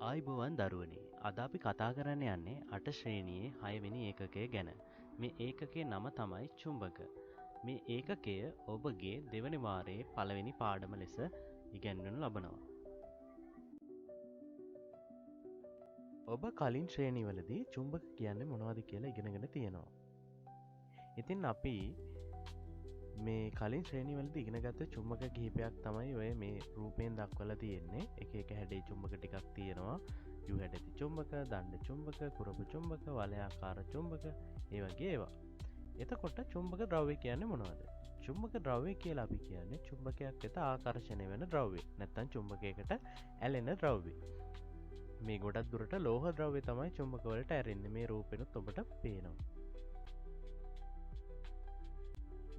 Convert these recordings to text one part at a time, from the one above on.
ආයුබෝවන් දරුවනේ, අද අපි කතා කරන්න යන්නේ 8 ශ්‍රේණියේ 6 වෙනි ඒකකය ගැන. මේ ඒකකයේ නම තමයි චුම්බක. මේ ඒකකය ඔබගේ දෙවනි වාරයේ පළවෙනි පාඩම ලෙස ඉගැන්වෙනු ලබනවා. ඔබ කලින් ශ්‍රේණිවලදී චුම්බක කියන්නේ මොනවද කියලා ඉගෙනගෙන තියෙනවා. ඉතින් අපි මේ කලින් ශ්‍රේණිවලදී ඉගෙනගත්ත චුම්බක කිහිපයක් තමයි ඔය මේ රූපයෙන් දක්වලා තියෙන්නේ. එක එක හැඩේ චුම්බක ටිකක් තියෙනවා. You හැඩැති චුම්බක, දණ්ඩ චුම්බක, කුරපු චුම්බක, වලයාකාර චුම්බක, ඒ වගේ ඒවා. එතකොට චුම්බක ද්‍රව්‍ය කියන්නේ මොනවද? චුම්බක ද්‍රව්‍ය කියලා අපි කියන්නේ චුම්බකයක් වෙත ආකර්ෂණය වෙන ද්‍රව්‍ය, නැත්නම් චුම්බකයකට ඇලෙන ද්‍රව්‍ය. මේ ගොඩක් දුරට ලෝහ ද්‍රව්‍ය තමයි චුම්බක වලට ඇරෙන්නේ. මේ රූපෙනුත් ඔබට පේනවා.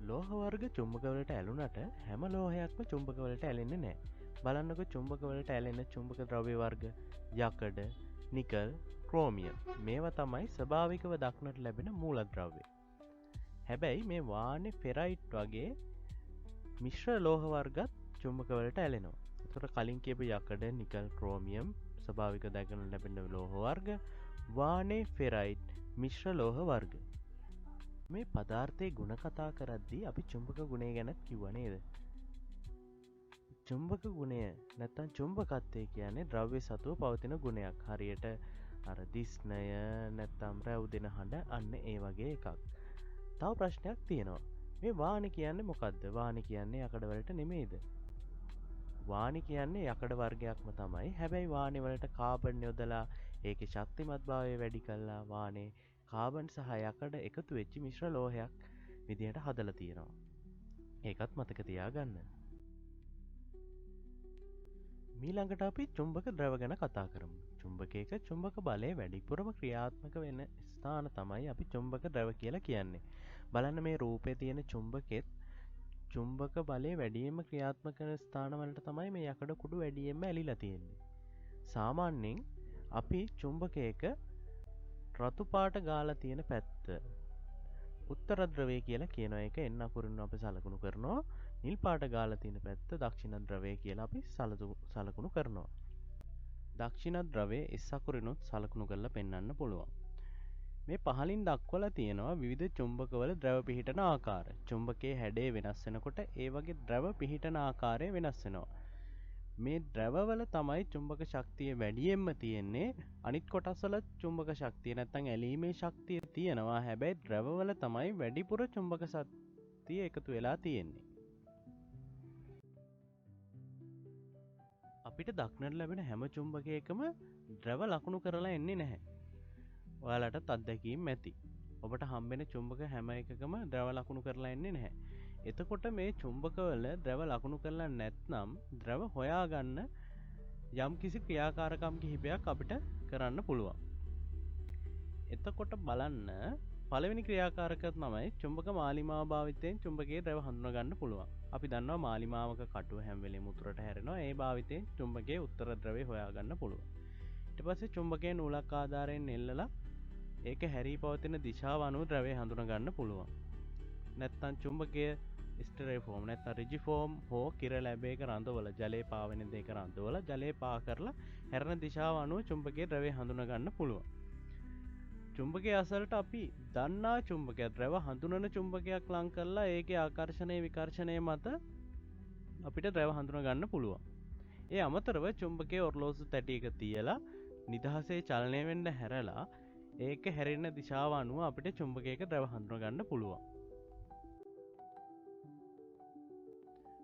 ලෝහ වර්ග චුම්බක වලට ඇලුනට හැම ලෝහයක්ම චුම්බක වලට ඇලෙන්නේ නැහැ. බලන්නකෝ චුම්බක වලට ඇලෙන චුම්බක ද්‍රව්‍ය වර්ග යකඩ, නිකල්, ක්‍රෝමියම් මේවා තමයි ස්වභාවිකව දක්නට ලැබෙන මූලද්‍රව්‍ය. හැබැයි මේ වානේ ෆෙරයිට් වගේ මිශ්‍ර ලෝහ වර්ගත් චුම්බක වලට ඇලෙනවා. එතකොට කලින් කියපු යකඩ, නිකල්, ක්‍රෝමියම් ස්වභාවික දක්නට ලැබෙන ලෝහ වර්ග, වානේ ෆෙරයිට් මිශ්‍ර ලෝහ වර්ග. මේ පදාර්ථයේ ගුණ කතා කරද්දී අපි චුම්බක ගුණය ගැනත් කිව්වා නේද? චුම්බක ගුණය නැත්තම් චුම්බකත්වය කියන්නේ ද්‍රව්‍ය සතුව පවතින ගුණයක්. හරියට අර දිස්නය නැත්තම් රැව් දෙන හඬ, අන්න ඒ වගේ එකක්. තව ප්‍රශ්නයක් තියෙනවා. මේ වානි කියන්නේ මොකද්ද? වානි කියන්නේ යකඩ වලට නෙමෙයිද? වානි කියන්නේ යකඩ වර්ගයක්ම තමයි. හැබැයි වානි වලට කාබන් යොදලා ඒකේ ශක්තිමත්භාවය වැඩි කරලා වානේ කාබන් සහ යකඩ එකතු වෙච්ච මිශ්‍ර ලෝහයක් විදිහට හදලා තියෙනවා. ඒකත් මතක තියාගන්න. මීළඟට අපි චුම්බක ද්‍රව ගැන කතා කරමු. චුම්බකයක චුම්බක බලය වැඩිපුරම ක්‍රියාත්මක වෙන ස්ථාන තමයි අපි චුම්බක ද්‍රව කියලා කියන්නේ. බලන්න මේ රූපේ තියෙන චුම්බකෙත් චුම්බක බලය වැඩියෙන්ම ක්‍රියාත්මක වෙන ස්ථානවලට තමයි මේ යකඩ කුඩු වැඩියෙන්ම ඇලිලා තියෙන්නේ. සාමාන්‍යයෙන් අපි චුම්බකයක රතු පාට ගාලා තියෙන පැත්ත උත්තර ද්‍රවය කියලා කියනවා. ඒක එන්න අකුරින් අපි සලකුණු කරනවා. නිල් පාට ගාලා තියෙන පැත්ත දක්ෂිණ ද්‍රවය කියලා අපි සලකුණු කරනවා. දක්ෂිණ ද්‍රවය එස් අකුරිනුත් සලකුණු කරලා පෙන්වන්න පුළුවන්. මේ පහලින් දක්වලා තියෙනවා විවිධ චුම්බකවල ද්‍රව පිහිටන ආකාර. චුම්බකයේ හැඩය වෙනස් වෙනකොට ඒ වගේ ද්‍රව පිහිටන ආකාරය වෙනස් වෙනවා. මේ ද්‍රවවල තමයි චුම්බක ශක්තිය වැඩියෙන්ම තියෙන්නේ. අනිත් කොටස්වල චුම්බක ශක්තිය නැත්නම් ඇලීමේ ශක්තිය තියෙනවා. හැබැයි ද්‍රවවල තමයි වැඩිපුර චුම්බක ශක්තිය එකතු වෙලා තියෙන්නේ. අපිට දක්නට ලැබෙන හැම චුම්බකයකම ද්‍රව ලකුණු කරලා එන්නේ නැහැ. ඔයාලටත් අත්දැකීම් ඇති. ඔබට හම්බෙන චුම්බක හැම එකකම ද්‍රව ලකුණු කරලා එන්නේ නැහැ. එතකොට මේ චුම්බකවල ද්‍රව ලකුණු කරලා නැත්නම් ද්‍රව හොයාගන්න යම්කිසි ක්‍රියාකාරකම් කිහිපයක් අපිට කරන්න පුළුවන්. එතකොට බලන්න පළවෙනි ක්‍රියාකාරකම තමයි චුම්බක මාලිමාව භාවිතයෙන් චුම්බකයේ ද්‍රව හඳුනා ගන්න පුළුවන්. අපි දන්නවා මාලිමාවක කටුව හැම වෙලේම උතුරට හැරෙනවා. ඒ භාවිතයෙන් චුම්බකයේ උත්තර ද්‍රවය හොයාගන්න පුළුවන්. ඊට පස්සේ චුම්බකයේ නූලක් ආධාරයෙන් එල්ලලා ඒක හැරී පවතින දිශාව අනුව ද්‍රවය හඳුනා ගන්න පුළුවන්. නැත්නම් චුම්බකය ස්ටරේෆෝම් නැත්නම් රිජිෆෝම් හෝ කිර ලැබේක රඳවල ජලයේ පාවෙන දෙයක රඳවල ජලයේ පා කරලා හැරෙන දිශාව අනුව චුම්බකයේ ද්‍රවය හඳුනා ගන්න පුළුවන්. චුම්බකයේ අසලට අපි දන්නා චුම්බකය ද්‍රව හඳුනන චුම්බකයක් ලං කරලා ඒකේ ආකර්ෂණය විකර්ෂණය මත අපිට ද්‍රව හඳුනා ගන්න පුළුවන්. ඒ අමතරව චුම්බකයේ ඔරලෝසු තැටියක තියලා නිදහසේ චලනය වෙන්න හැරලා ඒක හැරෙන දිශාව අනුව අපිට චුම්බකයක ද්‍රව හඳුනා ගන්න පුළුවන්.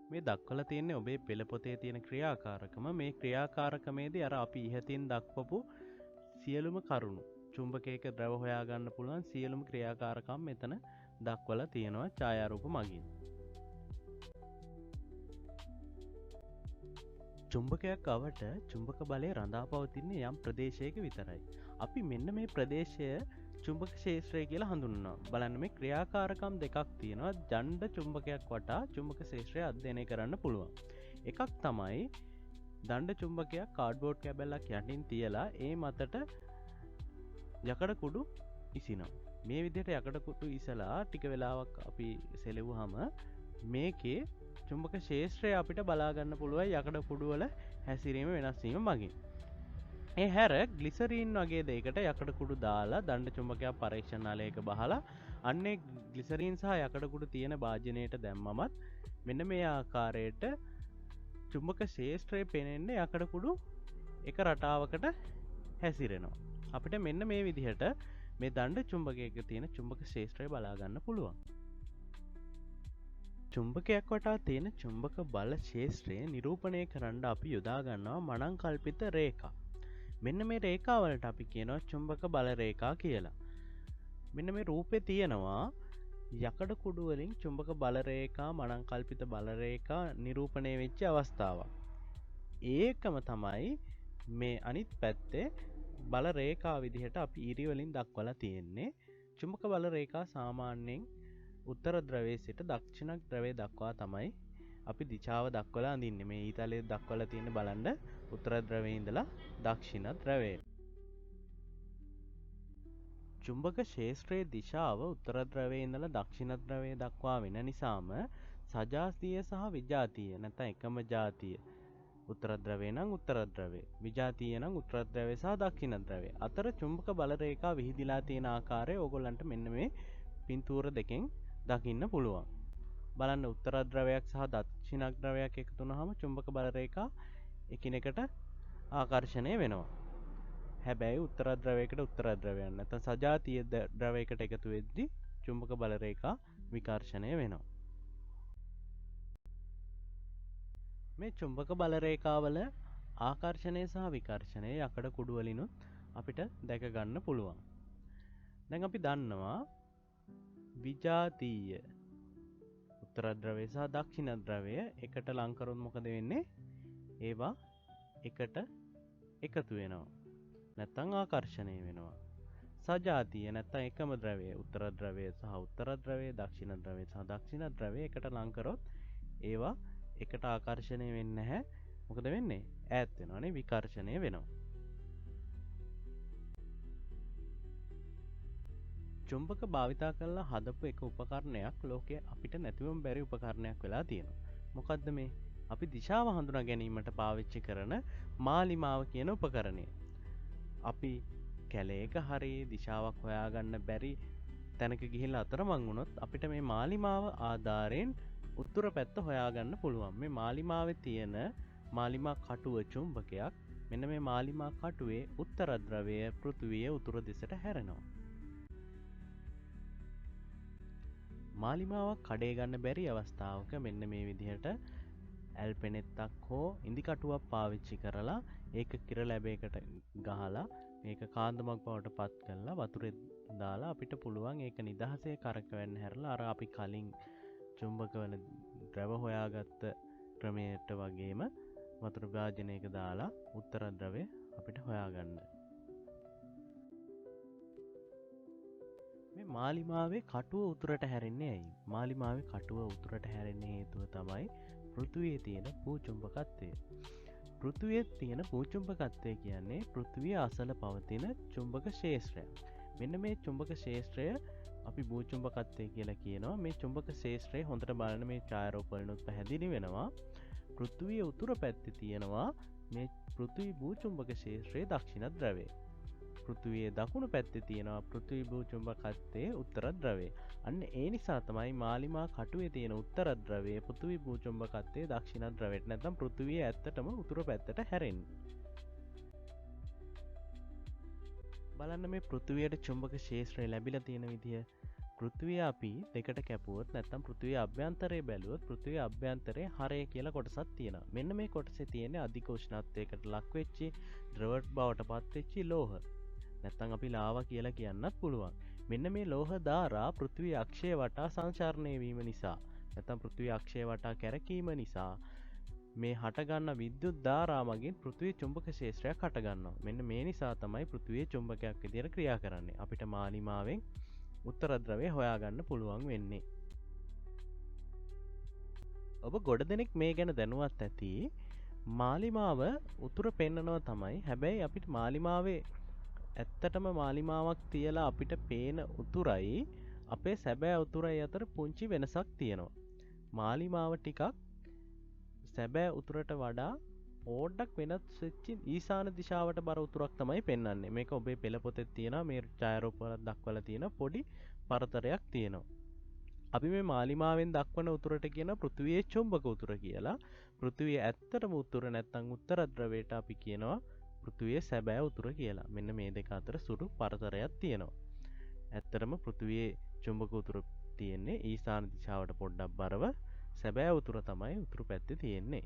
මේ දක්වලා තියෙන්නේ ඔබේ පෙළ පොතේ තියෙන ක්‍රියාකාරකම. මේ ක්‍රියාකාරකමේදී අර අපි ඉහතින් දක්වපු සියලුම කරුණු චුම්බකයක ද්‍රව හොයාගන්න පුළුවන් සියලුම ක්‍රියාකාරකම් මෙතන දක්වලා තියෙනවා ඡායාරූප මගින්. චුම්බකයක් අවට චුම්බක බලය රඳා පවතින්නේ යම් ප්‍රදේශයක විතරයි. අපි මෙන්න මේ ප්‍රදේශය චුම්බක ක්ෂේත්‍රය කියලා හඳුන්වනවා. බලන්න මේ ක්‍රියාකාරකම් දෙකක් තියෙනවා. ජණ්ඩ චුම්බකයක් වටා චුම්බක ක්ෂේත්‍රය අධ්‍යයනය කරන්න පුළුවන්. එකක් තමයි දණ්ඩ චුම්බකයක් කාඩ්බෝඩ් කැබැල්ලක් යටින් තියලා ඒ මතට යකඩ කුඩු ඉසිනවා. මේ විදිහට යකඩ කුඩු ඉසලා ටික වෙලාවක් අපි සෙලෙව්වහම මේකේ චුම්බක ක්ෂේත්‍රය අපිට බලා ගන්න පුළුවන් යකඩ කුඩු වල හැසිරීම වෙනස් වීම මගින්. ඒ හැර ග්ලිසරීන් වගේ දෙයකට යකඩ කුඩු දාලා දණ්ඩ චුම්බකයක් පරීක්ෂණ නාලයක බහලා අන්නේ ග්ලිසරීන් සහ යකඩ කුඩු තියෙන භාජනයට දැම්මමත් මෙන්න මේ ආකාරයට චුම්බක ක්ෂේත්‍රය පෙනෙන්නේ යකඩ කුඩු එක රටාවකට හැසිරෙනවා. අපිට මෙන්න මේ විදිහට මේ දණ්ඩ චුම්බකයක තියෙන චුම්බක ක්ෂේත්‍රය බලා ගන්න පුළුවන්. චුම්බකයක් වටා තියෙන චුම්බක බල ක්ෂේත්‍රය නිරූපණය කරන්න අපි යොදා ගන්නවා මනංකල්පිත රේඛා. මෙන්න මේ රේඛාවලට අපි කියනවා චුම්බක බල රේඛා කියලා. මෙන්න මේ රූපේ තියෙනවා යකඩ කුඩු වලින් චුම්බක බල රේඛා මනංකල්පිත බල රේඛා නිරූපණය වෙච්ච අවස්ථාවක්. ඒකම තමයි මේ අනිත් පැත්තේ බල රේඛා විදිහට අපි ඉරි වලින් දක්වලා තියෙන්නේ. චුම්බක බල රේඛා සාමාන්‍යයෙන් උත්තර ධ්‍රවයේ සිට දක්ෂිණ ධ්‍රවය දක්වා තමයි අපි දිශාව දක්වලා අඳින්නේ. මේ ඊතලයේ දක්වලා තියෙන බලන්න උත්තර ධ්‍රවයේ ඉඳලා දක්ෂිණ ධ්‍රවයට. චුම්බක ක්ෂේත්‍රයේ දිශාව උත්තර ධ්‍රවයේ ඉඳලා දක්ෂිණ ධ්‍රවය දක්වා වෙන නිසාම සජාතීය සහ විජාතීය නැත්නම් එකම ජාතිය උත්තර ධ්‍රවය නම් උත්තර ධ්‍රවය, විජාතීය නම් උත්තර ධ්‍රවය සහ දක්ෂිණ ධ්‍රවය අතර චුම්බක බල රේඛා විහිදිලා තියෙන ආකාරය ඕගොල්ලන්ට මෙන්න මේ පින්තූර දෙකෙන් දකින්න පුළුවන්. බලන්න උත්තර ධ්‍රවයක් සහ දක්ෂිණ ධ්‍රවයක් එකතු වුනහම චුම්බක බල රේඛා එකිනෙකට ආකර්ෂණය වෙනවා. හැබැයි උත්තර ධ්‍රවයකට උත්තර ධ්‍රවයක් නැත්නම් සජාතීය ධ්‍රවයකට එකතු වෙද්දි චුම්බක බල රේඛා විකර්ෂණය වෙනවා. මේ චුම්බක බල රේඛාවල ආකර්ෂණය සහ විකර්ෂණය යකඩ කුඩු වලිනුත් අපිට දැක ගන්න පුළුවන්. දැන් අපි දන්නවා විජාතීය උත්තර ධ්‍රවය සහ දක්ෂිණ ධ්‍රවය එකට ලං කරොත් මොකද වෙන්නේ? ඒවා එකට එකතු වෙනවා. නැත්නම් ආකර්ෂණය වෙනවා. සජාතීය නැත්නම් එකම ද්‍රවය උත්තර ද්‍රවය සහ උත්තර ද්‍රවය, දක්ෂිණ ද්‍රවය සහ දක්ෂිණ ද්‍රවය එකට ලං කරොත් ඒවා එකට ආකර්ෂණය වෙන්නේ නැහැ. මොකද වෙන්නේ? ඈත් වෙනවානේ, විකර්ෂණය වෙනවා. චුම්බක භාවිතා කරලා හදපු එක උපකරණයක් ලෝකයේ අපිට නැතිවම බැරි උපකරණයක් වෙලා තියෙනවා. මොකද්ද මේ? අපි දිශාව හඳුනා ගැනීමට පාවිච්චි කරන මාලිමාව කියන උපකරණය. අපි කැලේක හරි දිශාවක් හොයාගන්න බැරි තැනක ගිහිල්ලා අතරමං වුණොත් අපිට මේ මාලිමාව ආධාරයෙන් උතුර පැත්ත හොයාගන්න පුළුවන්. මේ මාලිමාවේ තියෙන මාලිමා කටුව චුම්බකයක්. මෙන්න මේ මාලිමා කටුවේ උත්තර ද්‍රවය පෘථිවිය උතුර දෙසට හැරෙනවා. මාලිමාවක් කඩේ ගන්න බැරි අවස්ථාවක මෙන්න මේ විදිහට ඇල්පෙනෙත්තක් හෝ ඉඳි කටුවක් පාවිච්චි කරලා ඒක කිර ලැබයකට ගහලා මේක කාන්දමක් බවට පත් කරලා වතුරේ දාලා අපිට පුළුවන් ඒක නිදහසේ කරකවන්න හැරලා අර අපි කලින් චුම්බකවල ද්‍රව හොයාගත්ත ක්‍රමයට වගේම වතුර භාජනයක දාලා උත්තර ද්‍රවය අපිට හොයාගන්න. මේ මාලිමාවේ කටුව උතුරට හැරෙන්නේ ඇයි? මාලිමාවේ කටුව උතුරට හැරෙන්න හේතුව තමයි පෘථුවියේ තියෙන භූචුම්බකත්වය. පෘථුවියේ තියෙන භූචුම්බකත්වය කියන්නේ පෘථුවිය අසල පවතින චුම්බක ක්ෂේත්‍රයක්. මෙන්න මේ චුම්බක ක්ෂේත්‍රය අපි භූචුම්බකත්වය කියලා කියනවා. මේ චුම්බක ක්ෂේත්‍රය හොඳට බලන මේ ඡායාරූප වලිනුත් පැහැදිලි වෙනවා. පෘථුවිය උතුර පැත්තේ තියෙනවා මේ පෘථිවි භූචුම්බක ක්ෂේත්‍රයේ දක්ෂිණ ද්‍රවය. පෘථිවියේ දකුණු පැත්තේ තියෙනවා පෘථිවි භූචුම්බකත්වයේ උත්තර ද්‍රවය. අන්න ඒ නිසා තමයි මාලිමා කටුවේ තියෙන උත්තර ද්‍රවය පෘථිවි භූචුම්බකත්වයේ දක්ෂිණ ද්‍රවයට නැත්නම් පෘථිවිය ඇත්තටම උතුර පැත්තට හැරෙන්නේ. බලන්න මේ පෘථිවියට චුම්බක ක්ෂේත්‍රය ලැබිලා තියෙන විදිය. පෘථිවිය අපි දෙකට කැපුවොත් නැත්නම් පෘථිවිය අභ්‍යන්තරය බැලුවොත් පෘථිවිය අභ්‍යන්තරයේ හරය කියලා කොටසක් තියෙනවා. මෙන්න මේ කොටසේ තියෙන අධික උෂ්ණත්වයකට ලක් වෙච්ච ද්‍රව බවට පත් වෙච්ච ලෝහ. නැත්නම් අපි ලාවා කියලා කියන්නත් පුළුවන්. මෙන්න මේ ලෝහ ධාරා පෘථිවි අක්ෂය වටා සංචාරණය වීම නිසා නැත්නම් පෘථිවි අක්ෂය වටා කැරකීම නිසා මේ හටගන්න විද්‍යුත් ධාරා මගින් පෘථිවි චුම්බක ක්ෂේත්‍රයක් හටගන්නවා. මෙන්න මේ නිසා තමයි පෘථිවිය චුම්බකයක් විදියට ක්‍රියා කරන්නේ. අපිට මාලිමාවෙන් උත්තර ද්‍රවය හොයාගන්න පුළුවන් වෙන්නේ. ඔබ ගොඩ දෙනෙක් මේ ගැන දැනුවත් ඇති. මාලිමාව උතුර පෙන්නනවා තමයි. හැබැයි අපිට මාලිමාවේ ඇත්තටම මාලිමාවක් තියලා අපිට පේන උතුරයි අපේ සැබෑ උතුරයි අතර පුංචි වෙනසක් තියෙනවා. මාලිමාව ටිකක් සැබෑ උතුරට වඩා පොඩ්ඩක් වෙනස් වෙච්ච ඊශාන දිශාවට බර උතුරක් තමයි පෙන්වන්නේ. මේක ඔබේ පෙළ පොතේ තියෙනවා. මේ ඡායාරූප වල දක්වලා තියෙන පොඩි පරතරයක් තියෙනවා. අපි මේ මාලිමාවෙන් දක්වන උතුරට කියන පෘථිවියේ චුම්බක උතුර කියලා. පෘථිවිය ඇත්තටම උතුර නැත්නම් උත්තර ධ්‍රවයට අපි කියනවා පෘථිවියේ සැබෑ උතුර කියලා. මෙන්න මේ දෙක අතර සුළු පරතරයක් තියෙනවා. ඇත්තටම පෘථිවියේ චුම්බක උතුර තියෙන්නේ ඊශාන දිශාවට පොඩ්ඩක් බරව, සැබෑ උතුර තමයි උතුරු පැත්තේ තියෙන්නේ.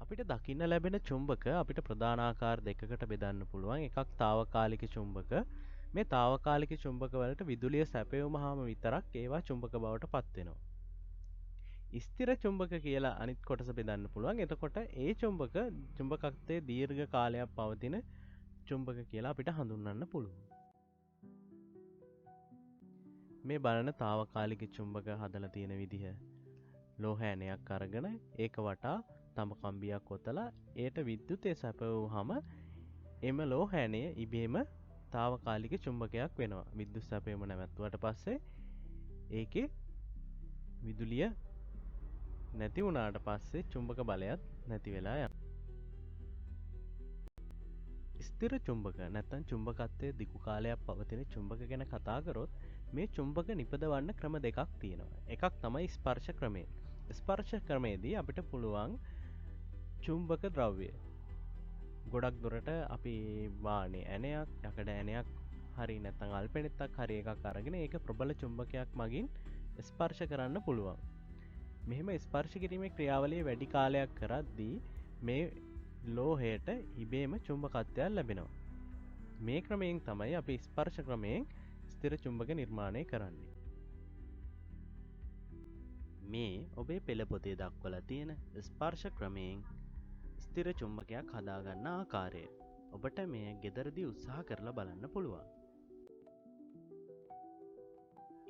අපිට දකින්න ලැබෙන චුම්බක අපිට ප්‍රධාන ආකාර දෙකකට බෙදන්න පුළුවන්. එකක් තාවකාලික චුම්බක. මේ තාවකාලික චුම්බක වලට විදුලිය සැපයුමහාම විතරක් ඒවා චුම්බක බවට පත් වෙනවා. ස්ථිර චුම්බක කියලා අනිත් කොටස බෙදන්න පුළුවන්. එතකොට ඒ චුම්බක චුම්බකත්වයේ දීර්ඝ කාලයක් පවතින චුම්බක කියලා අපිට හඳුන්වන්න පුළුවන්. මේ බලන තාවකාලික චුම්බක හදලා තියෙන විදිහ, ලෝහ ඇණයක් අරගෙන ඒක වටා තම කම්බියක් ඔතලා ඒට විද්‍යුතය සැපයුවාම එම ලෝහ ඇණය ඉබේම තාවකාලික චුම්බකයක් වෙනවා. විද්‍යුත් සැපයුම නැවැත්තුවට පස්සේ ඒකේ විදුලිය නැති වුණාට පස්සේ චුම්බක බලයත් නැති වෙලා යනවා. ස්ථිර චුම්බක නැත්නම් චුම්බකත්වයේ දිගු කාලයක් පවතින චුම්බක ගැන කතා කරොත් මේ චුම්බක නිපදවන්න ක්‍රම දෙකක් තියෙනවා. එකක් තමයි ස්පර්ශ ක්‍රමය. ස්පර්ශ ක්‍රමයේදී අපිට පුළුවන් චුම්බක ද්‍රව්‍ය ගොඩක් දුරට අපි වානේ ඇණයක්, යකඩ ඇණයක් හරි නැත්නම් අල්පෙනෙත්තක් හරි එකක් අරගෙන ඒක ප්‍රබල චුම්බකයක් මගින් ස්පර්ශ කරන්න පුළුවන්. මෙහෙම ස්පර්ශ කිරීමේ ක්‍රියාවලිය වැඩි කාලයක් කරද්දී මේ ලෝහයට ඉබේම චුම්බකත්වයක් ලැබෙනවා. මේ ක්‍රමයෙන් තමයි අපි ස්පර්ශ ක්‍රමයෙන් ස්ථිර චුම්බක නිර්මාණය කරන්නේ. මේ ඔබේ පෙළ පොතේ දක්වලා තියෙන ස්පර්ශ ක්‍රමයෙන් ස්ථිර චුම්බකයක් හදාගන්න ආකාරය. ඔබට මෙය ගෙදරදී උත්සාහ කරලා බලන්න පුළුවන්.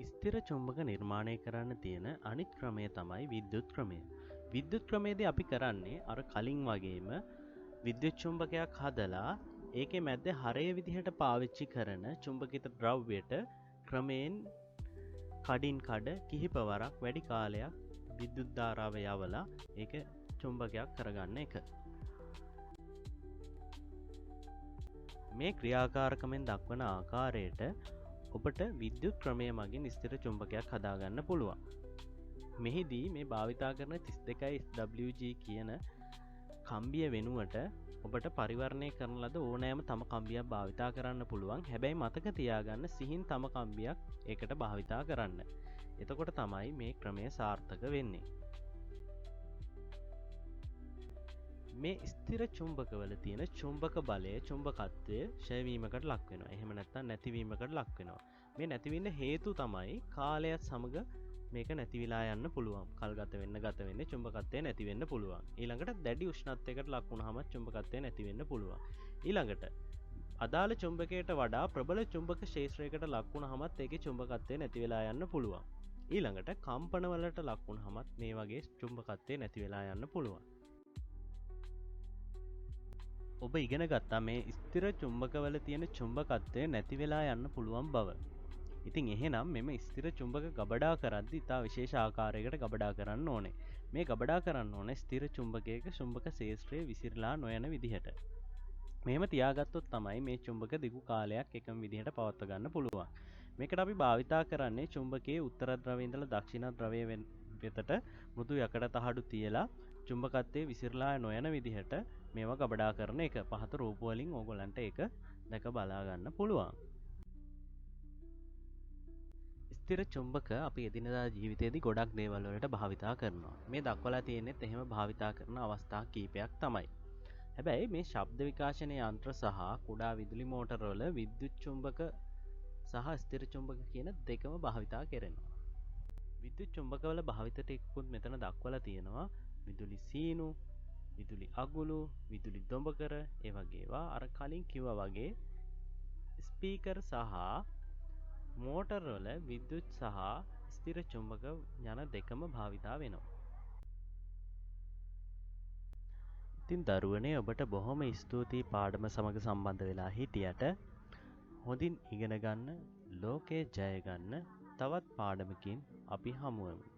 ස්ථිර චුම්බක නිර්මාණය කරන්න තියෙන අනිත් ක්‍රමය තමයි විද්‍යුත් ක්‍රමය. විද්‍යුත් ක්‍රමයේදී අපි කරන්නේ අර කලින් වගේම විද්‍යුත් චුම්බකයක් හදලා ඒකේ මැද්දේ හරය විදිහට පාවිච්චි කරන චුම්බකිත ද්‍රව්‍යයට ක්‍රමයෙන් කඩින් කඩ කිහිප වරක් වැඩි කාලයක් විද්‍යුත් ධාරාව යවලා ඒක චුම්බකයක් කරගන්න එක. මේ ක්‍රියාකාරකමෙන් දක්වන ආකාරයට ඔබට විද්‍යුත් ක්‍රමය මගින් ස්ථිර චුම්බකයක් හදාගන්න පුළුවන්. මෙහිදී මේ භාවිතා කරන 32 SWG කියන කම්බිය වෙනුවට ඔබට පරිවර්ණය කරන ලද ඕනෑම තම කම්බියක් භාවිතා කරන්න පුළුවන්. හැබැයි මතක තියාගන්න සිහින් තම කම්බියක් ඒකට භාවිතා කරන්න. එතකොට තමයි මේ ක්‍රමය සාර්ථක වෙන්නේ. මේ ස්ථිර චුම්බකවල තියෙන චුම්බක බලය චුම්බකත්වය ක්ෂයවීමකට ලක් වෙනවා. එහෙම නැත්නම් නැතිවීමකට ලක් වෙනවා. මේ නැතිවෙන්න හේතු තමයි කාලයත් සමග මේක නැතිවිලා යන්න පුළුවන්. කල්ගත වෙන්න ගත වෙන්න චුම්බකත්වය නැති වෙන්න පුළුවන්. ඊළඟට දැඩි උෂ්ණත්වයකට ලක් වුණාම චුම්බකත්වය නැති වෙන්න පුළුවන්. ඊළඟට අදාළ චුම්බකයට වඩා ප්‍රබල චුම්බක ක්ෂේත්‍රයකට ලක් වුණාමත් ඒකේ චුම්බකත්වය නැති වෙලා යන්න පුළුවන්. ඊළඟට කම්පනවලට ලක් වුණාමත් මේ වගේ චුම්බකත්වය නැති වෙලා යන්න පුළුවන්. ඔබ ඉගෙන ගත්තා මේ ස්ථිර චුම්බකවල තියෙන චුම්බකත්වය නැති වෙලා යන්න පුළුවන් බව. ඉතින් එහෙනම් මෙම ස්ථිර චුම්බක ගබඩා කරද්දී ඉතා විශේෂ ආකාරයකට ගබඩා කරන්න ඕනේ. මේ ගබඩා කරන්න ඕනේ ස්ථිර චුම්බකයක චුම්බක ක්ෂේත්‍රය විසිරලා නොයන විදිහට. මෙහෙම තියාගත්තොත් තමයි මේ චුම්බක දිගු කාලයක් එකම විදිහට පවත්වා ගන්න පුළුවන්. මේකට අපි භාවිතා කරන්නේ චුම්බකයේ උත්තර ද්‍රවයේ ඉඳලා දක්ෂිණ ද්‍රවය වෙතට මෘදු යකඩ තහඩු තියලා චුම්බකත්වයේ විසිරලා නොයන විදිහට මේවා ගබඩා කරන එක. පහත රූප වලින් ඕගොල්ලන්ට ඒක දැක බලා ගන්න පුළුවන්. ස්ථිර චුම්බක අපි එදිනෙදා ජීවිතයේදී ගොඩක් දේවල් වලට භාවිතා කරනවා. මේ දක්වලා තියෙනෙත් එහෙම භාවිතා කරන අවස්ථා කීපයක් තමයි. හැබැයි මේ ශබ්ද විකාශන යන්ත්‍ර සහ කුඩා විදුලි මෝටර වල විද්‍යුත් චුම්බක සහ ස්ථිර චුම්බක කියන දෙකම භාවිතා කරනවා. විද්‍යුත් චුම්බකවල භාවිත ටිකකුත් මෙතන දක්වලා තියෙනවා. විදුලි සීනු, විදුලි අගුළු, විදුලි දොඹකර, ඒ වගේ ඒවා. අර කලින් කිව්වා වගේ ස්පීකර් සහ මෝටර් වල විද්‍යුත් සහ ස්ථිර චුම්බක යන දෙකම භාවිතා වෙනවා. ඉතින් දරුවනේ ඔබට බොහොම ස්තුතියි පාඩම සමග සම්බන්ධ වෙලා හිටියට. හොඳින් ඉගෙන ගන්න, ලෝකය ජය ගන්න. තවත් පාඩමකින් අපි හමු වෙමු.